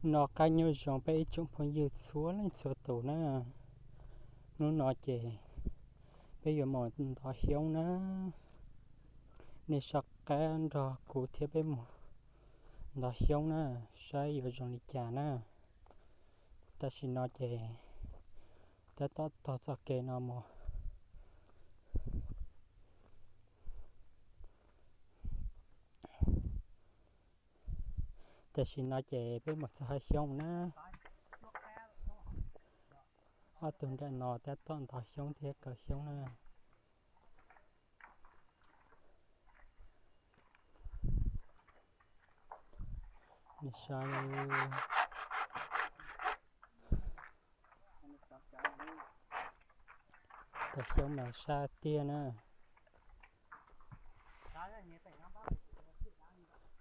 Noj qab nyob zoo peb ib tsoom phooj ywg txhua leej txhua tus na. Hnub no ces peb yuav mus ntov xyoob na. Nej soj qab nrog kuv thiab peb mus ntov xyoob na, saib yuav zoo li cas na. Tam sim no ces tab tom taug txoj kev no mus. Tam sim no ces peb mus txog hav xyoob na. Ob tug nraim no tab tom ntov xyoob thiab kaw xyoob na. Nws sab, kaw xyoob mas sab tiag na.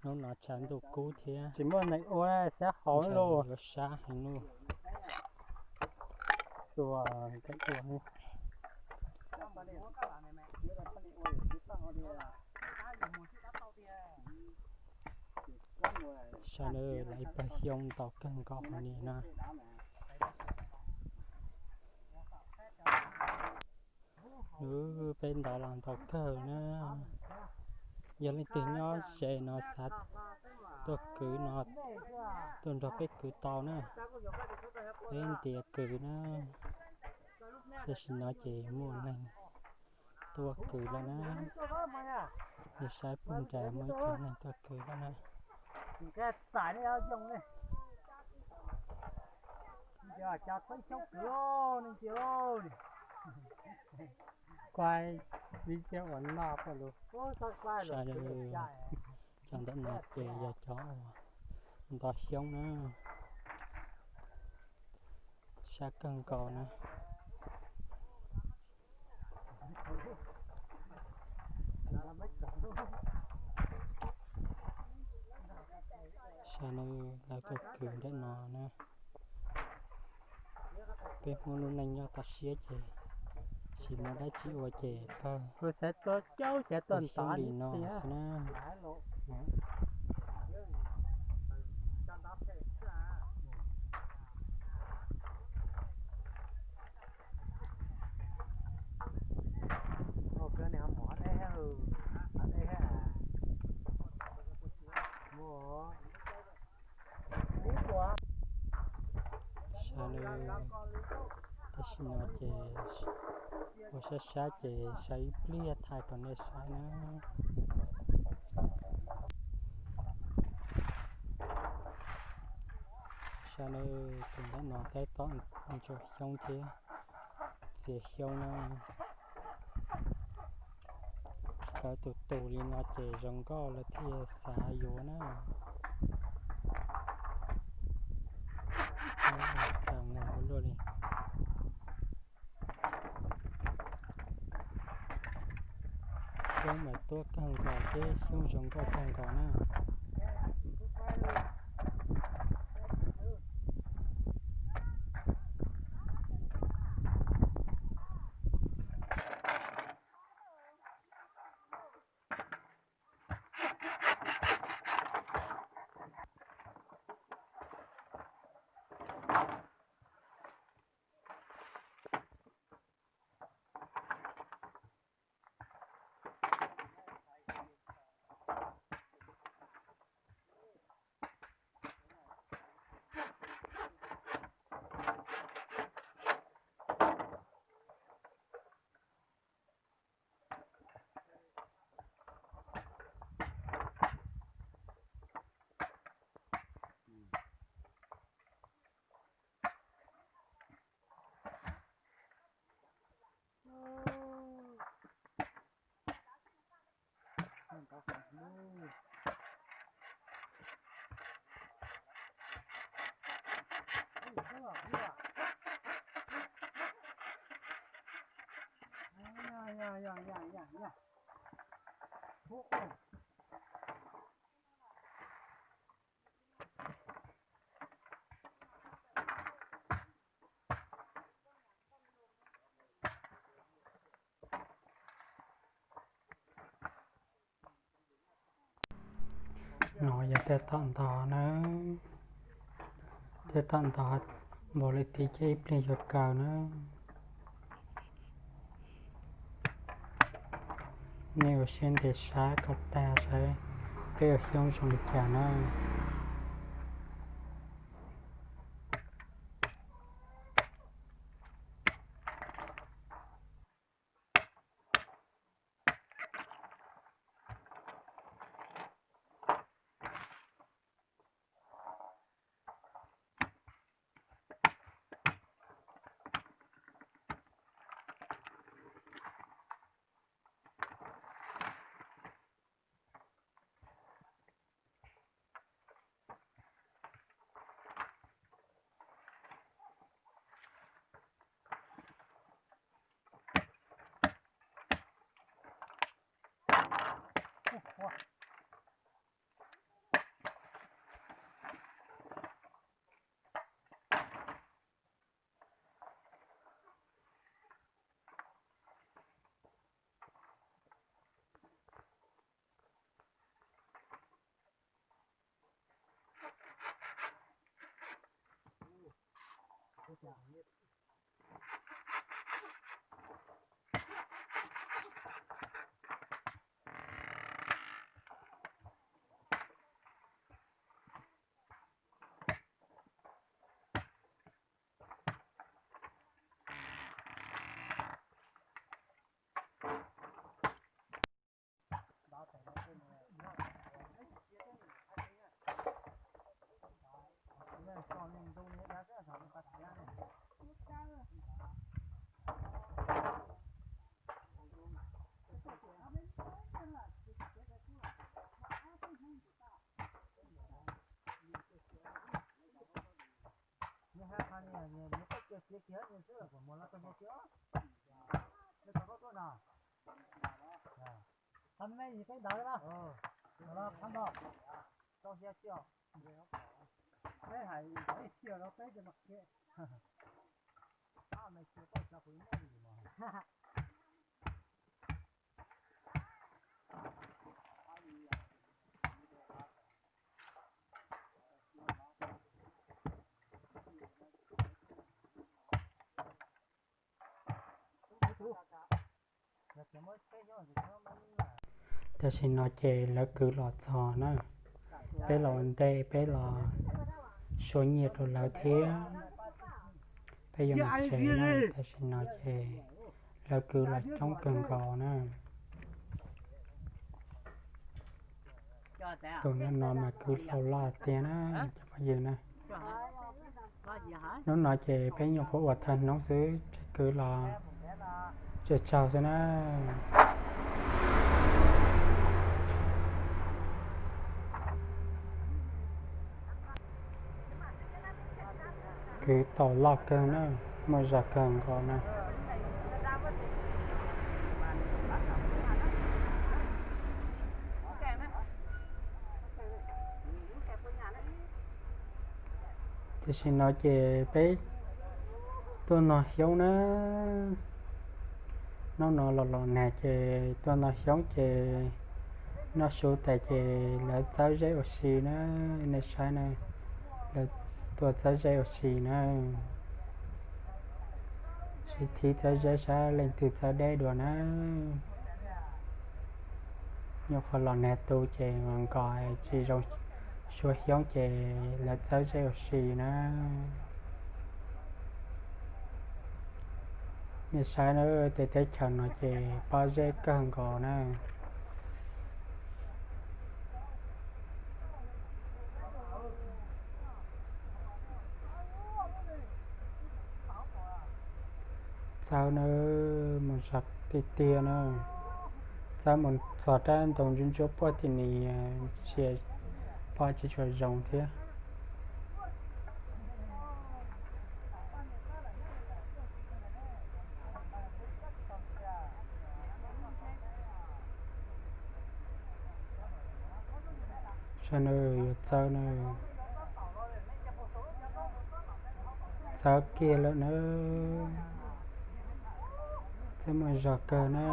Hnub no tshav ntuj kub thiab. Tsis muaj neeg ua xyab hauv los yuav sab heev lawm. Sab na, lawv ib pawg xyoob ntau kawg nkaus li na. Peb ntov los ntau kawg na. Yog leej twg nyob ze no xav tuaj kwv no, tuaj nrog peb kwv tau na. Peb ntiav kwv na. Tam sim no ces muaj neeg tuaj kwv lawm na. Nej saib puag nrad muaj ib co neeg tuaj kwv lawm na. Cov ntawm no ces yog cov uas ntov xyoob na, sab kawg nkaus na. Sab na, lawv tuaj kwv ntawm no na. Peb Hmoob lub neej nyob toj siab ces tsis muaj dab tsi ua ces pawg xyoob li no xwb na. Sab na, tam sim no ces ua sab sab ces sab ib pliag thaij rau nej saib na. Sab na, tus ntawm no tab tom ntsuas xyoob thiab txiav xyoob na. Kaw tus tus li no ces zoo nkauj lawv thiaj xav yuav na. Kaw neeg ua luaj li. Xyoob mas tuab kawg nkaus thiab xyoob zoo nkauj kawg nkaus na. No yog tej tom ntog na. Tom ntej npau li tid ces ib pliag yuav kaw na. Nej ua siab ntev saib kom tag saib peb ua xyoob zoo li cas na. Tam sim no ces lawv kwv los txog na, peb los ua ntej peb los sua nyiaj rau lawv thiab peb yuav mus tsev na. Tam sim no ces lawv kwv los coob kawg nkaus na. Tus no mas kwv hlau loj tiag na cov phooj ywg na. Hnub no ces peb nyuam qhuav ua thawj hnub xwb tseem kwv los tsaug tsaug xwb na. Kwv tau loj kawg na, muaj zog kawg nkaus na. Tam sim no ces peb tuaj noj xyoob na. Hnub no los los nag ces tuaj noj xyoob ces noj su tas ces lawv txawb zeb ua si na. Nej saib na, lawv tuaj txawb zeb ua si na. Sib thib txawb zeb saib leej twg txawb deb dua na. Nyuam qhuav los nag tu ces nkos tsis zoo sua xyoob ces lawv txawb zeb ua si na. Nej saib na, tej teb chaws no ces pob zeb kawg nkaus na. Txawb na, mus zog tiag tiag na. Txawb mus txog rab ntoo ntsuab ntsuab puag tim ni, ntsia pob tsis tshua zoo thiab. Saib na, yuav txawb na. Txawb kiag lawm na. Txawb muaj zog kawg na.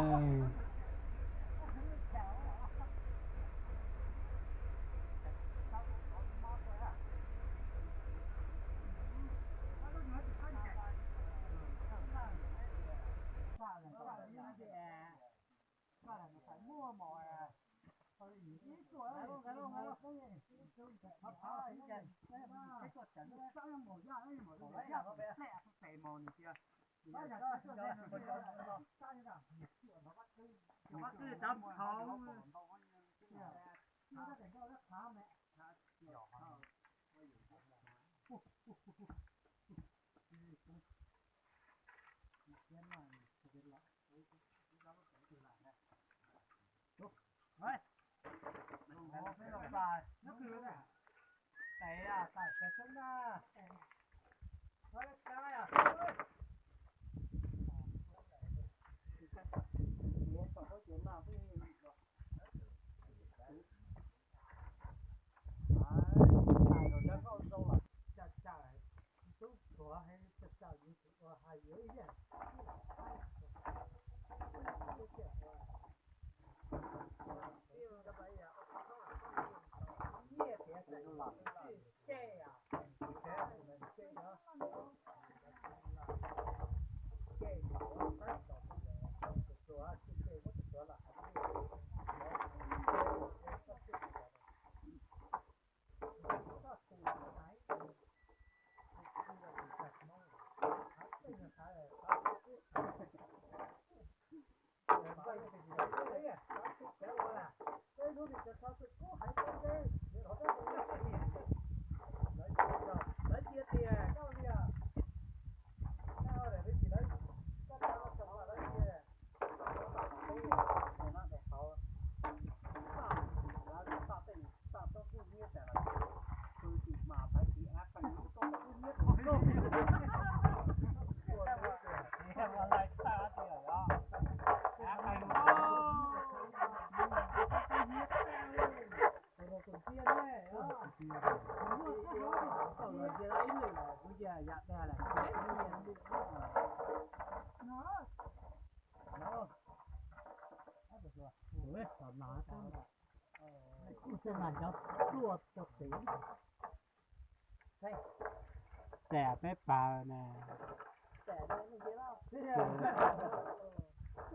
Tam peb pawg na,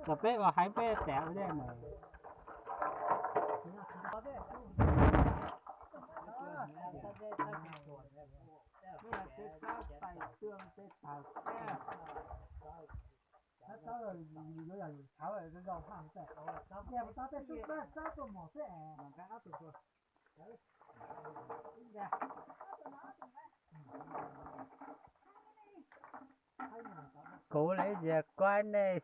tam peb ua haiv peb tam ua dej na. Kuv le yog kuv nej.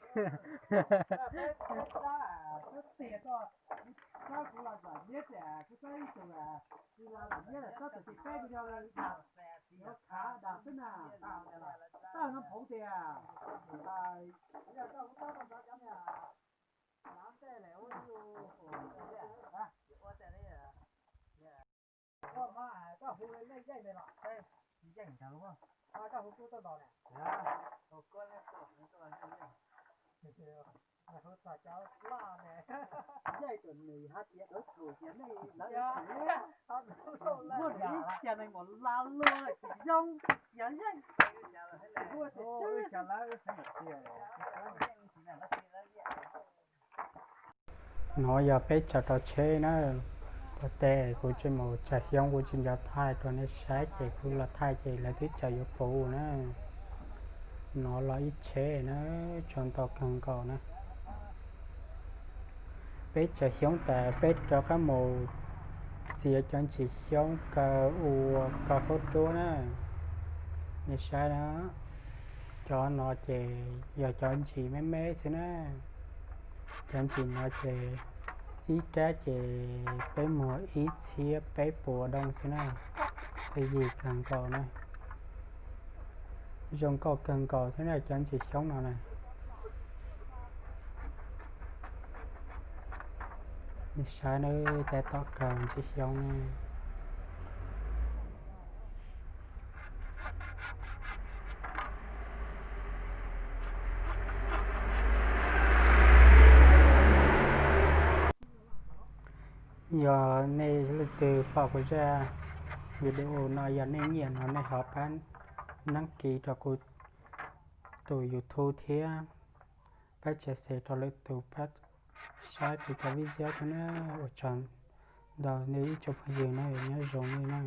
Muaj ib co neeg mus la luaj tsis zoo, yog yeej. No yog peb tsaws rau tsheb na. Ua tes kuv tsis mus tsaws xyoob, kuv tsis nco thaij rau nej saib ces kuv los thaij ces lawv twb tsaws yuav puv na. No los ib tsheb na, tsoo ntau kawg nkaus na. Peb tsaws xyoob tas peb rov qab mus txiav cov ntsis xyoob kaw ua kaw huab ruab na. Nej saib na, cov no ces yog cov ntsis me me xwb na. Cov ntsis no ces ib rab ces peb muag ib txhiab peb puas doo xwb na. Peb yig kawg nkaus na. Zoo nkauj kawg nkaus thiab na cov ntsis xyoob no na. Nej saib na, tab tom kaw ntsis xyoob ne. Yog nej leej twg pom kuv zaj video no yog nej nyiam no nej ho pab đăng ký rau kuv tus YouTube thiab pab share rau lwm tus pab saib kuv cov video thiab na. Ua tsaug Ntawm nej ib tsoom phooj ywg no nyob zoo nej na.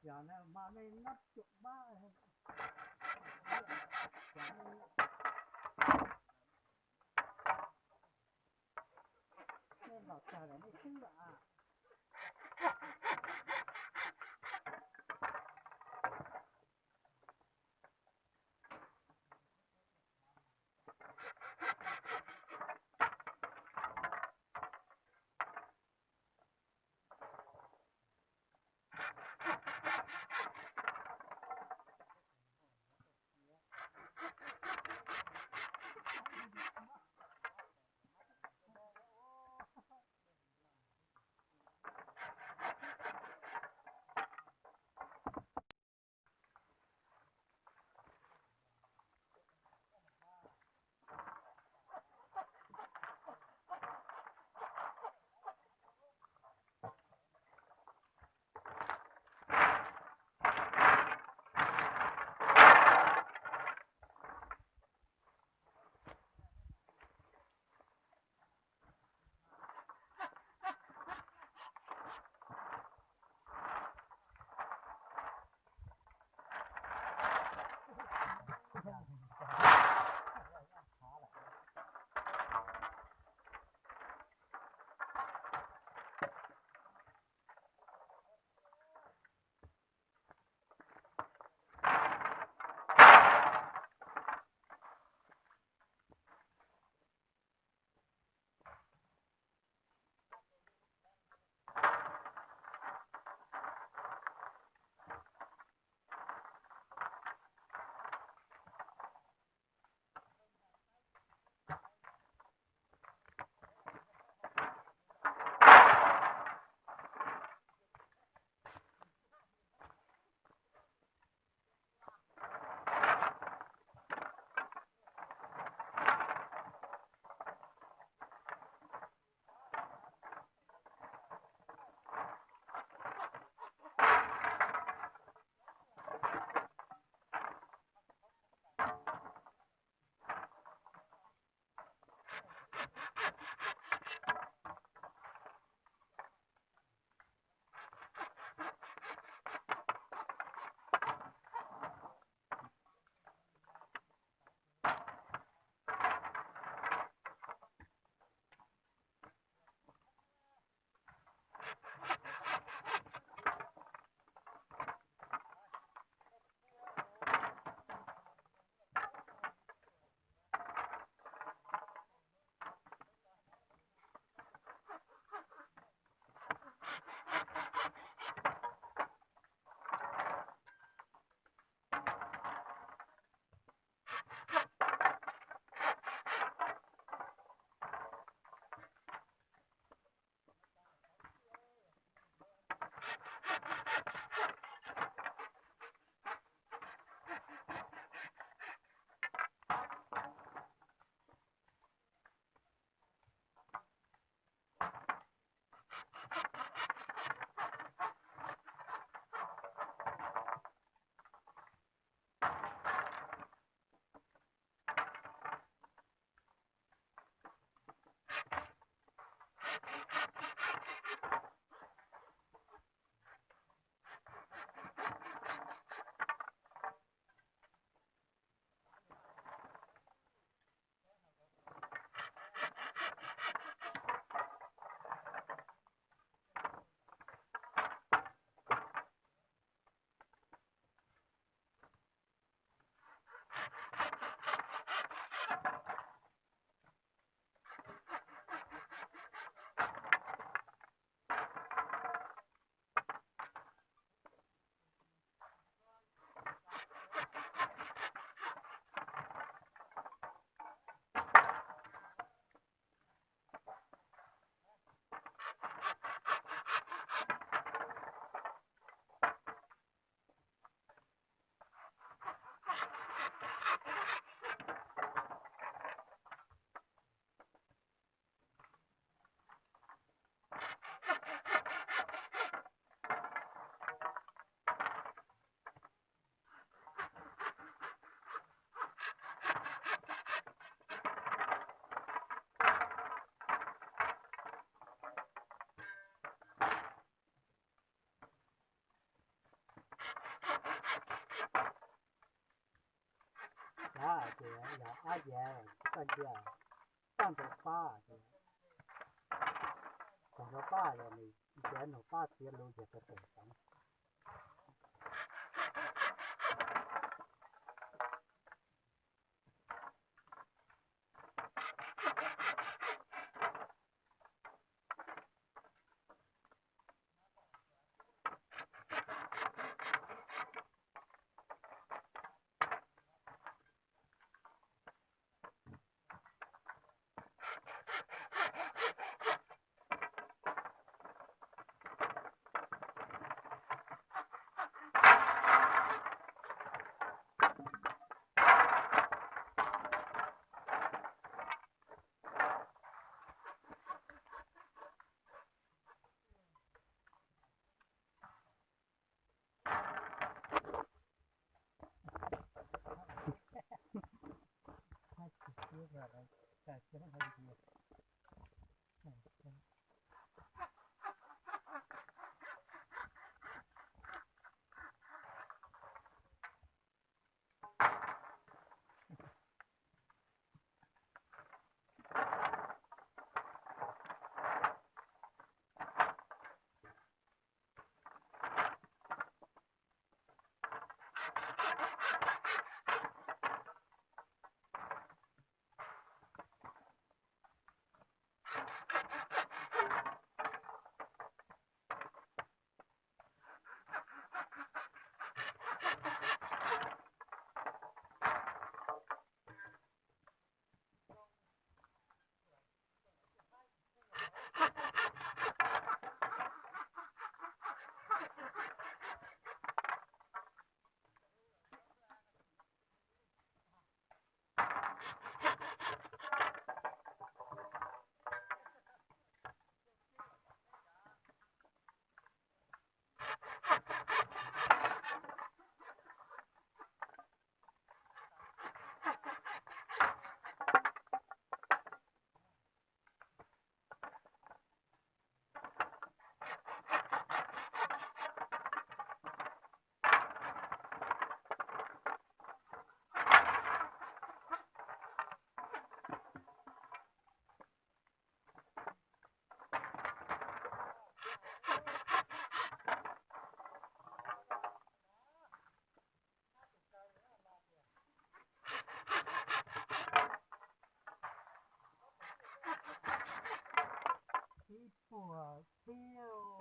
Yog mas nej nab cuam pab, nej los tag lawm nej swb lawm. ces yog ab yav tsis txawj ntsia, txawj ntsia pab ces, txawj ntsia pab los nws nrhiav nug pab txiav lus yog tawm tawm xeev. Ib puas peb.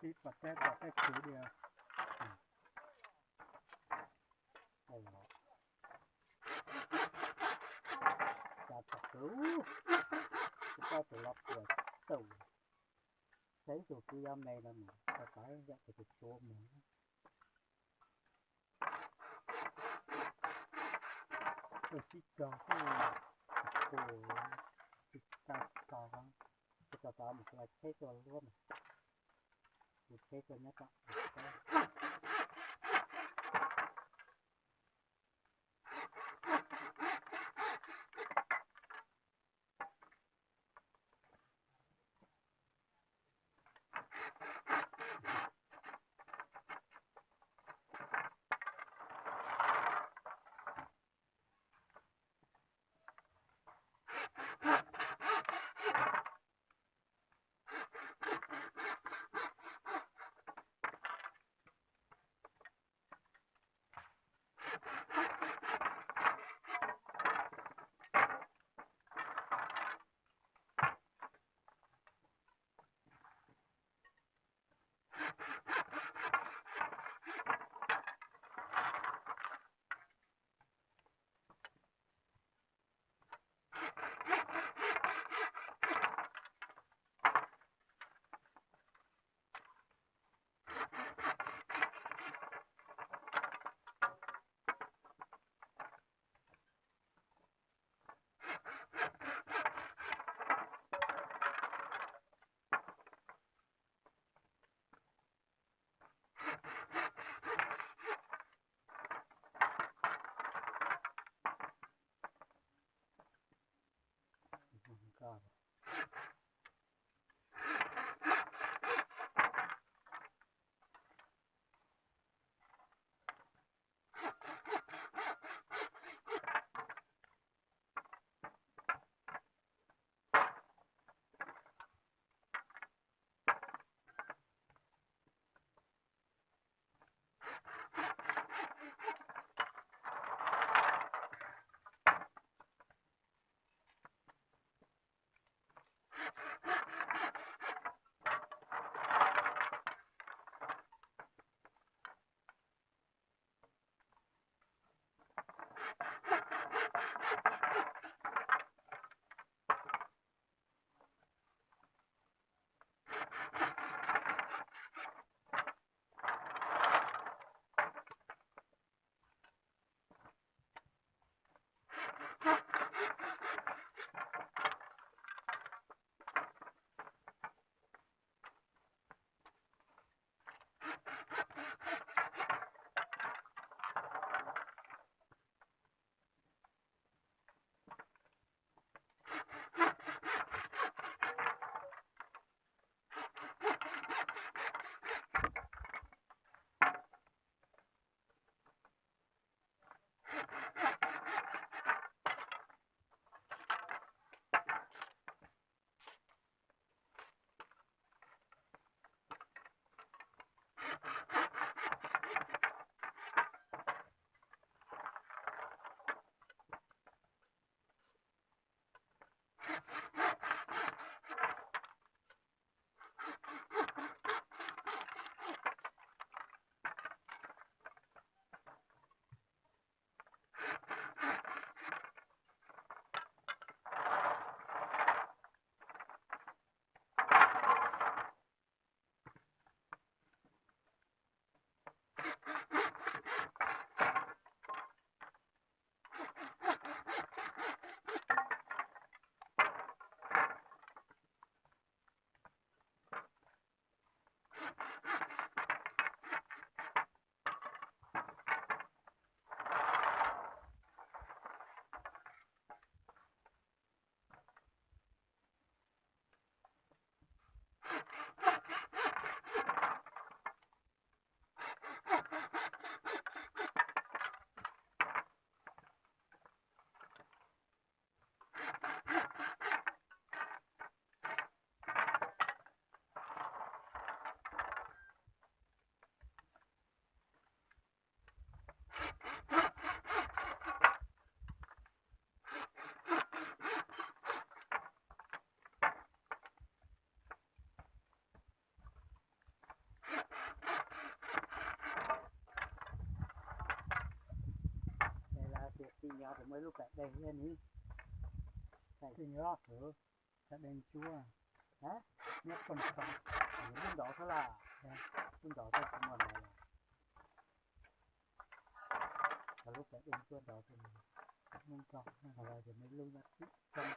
Tib pom teb pom teb khwv dias. Cas txog tus, tus poj tus los puas tau, saib tus kuv yuav me no mas tau pab yam tus tus tsuav mus. Tus sib cog xwb, tus tsis tau txog, tus txog txog mus kuv los cheb tuaj luab mas, kuv cheb tuaj nyob tom. Muaj ib lub pem dej thiab ni. Pem dej ncuab, pem dej ncuab. Nyob pem toj, lub ntawd xwb las. Lub ntawd tsis muaj ntawd. Lub pem dej ncuab ntawd, lub nrog, lub nyob tim toj.